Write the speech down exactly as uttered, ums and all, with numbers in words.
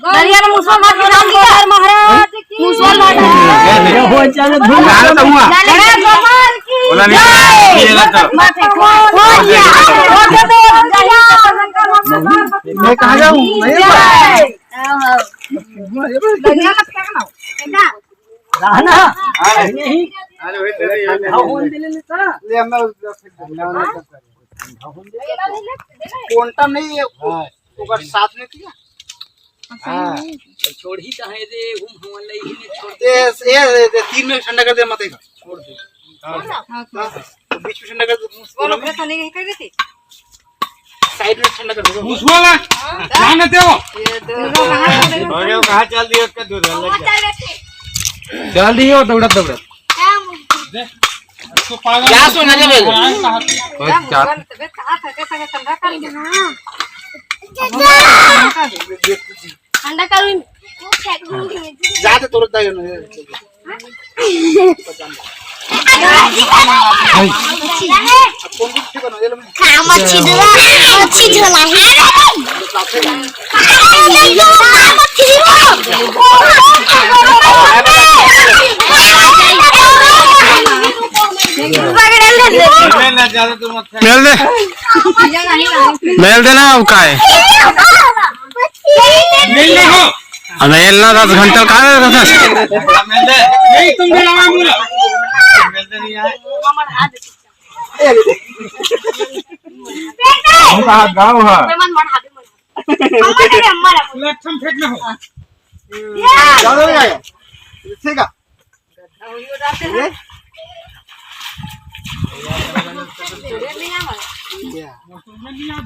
दरिया में मुसवा मार के राम गोपाल महाराज की। मुसवा मार के। ये हो चल धूम। लड़का गोपाल की। बोला नहीं, जय। ये ला तो। माथे को। हो गया। हो गया तो। मैं कहाँ जाऊँ? मैं ये बात। दरिया में फेंकना। रहना। अरे, नहीं। अरे, वही तो नहीं, ठंडा होने दे लेता। ले, हम लोग ठंडा होने दे। ठंडा होने दे। कोंटा नहीं है, हाँ। ओकर साथ में किया। हाँ। छोड़ ही तो है रे, हम हवन ले ही में छोड़ दे। ये, ये, ये, ये तीन में ठंडा कर दे, मत ही छोड़ दे। हाँ। बस, तो बीच में ठंडा कर दे। वो लोग तो नहीं कह रहे थे। साइड में ठंडा कर दे। मुसवा ला। हाँ। जाने दे वो। ये दो, दो, कहाँ चल दिया उसका दूध? अलग जा। चल दियो, दौड़त, दौड़त। दे। इसको पागल क्या सोना जब है? और क्या? तबीयत कहाँ था, कैसा, कैसा ठंडा कर दिया। ठंडा करूँ। जाते तुरंत आ जाना। कौन सी मच्छी बना? ये लो। का मच्छी दुआ, मच्छी झोला है। मेल दे, मेल देना अब का है। अब मेल ना दस घंटा का है, दस। नहीं, तुम भी लगा मुझे। हम कहाँ गाँव है? लक्षण फेंक ना हो। ज्यादा हो जाएगा। ठीक है। ये? ये।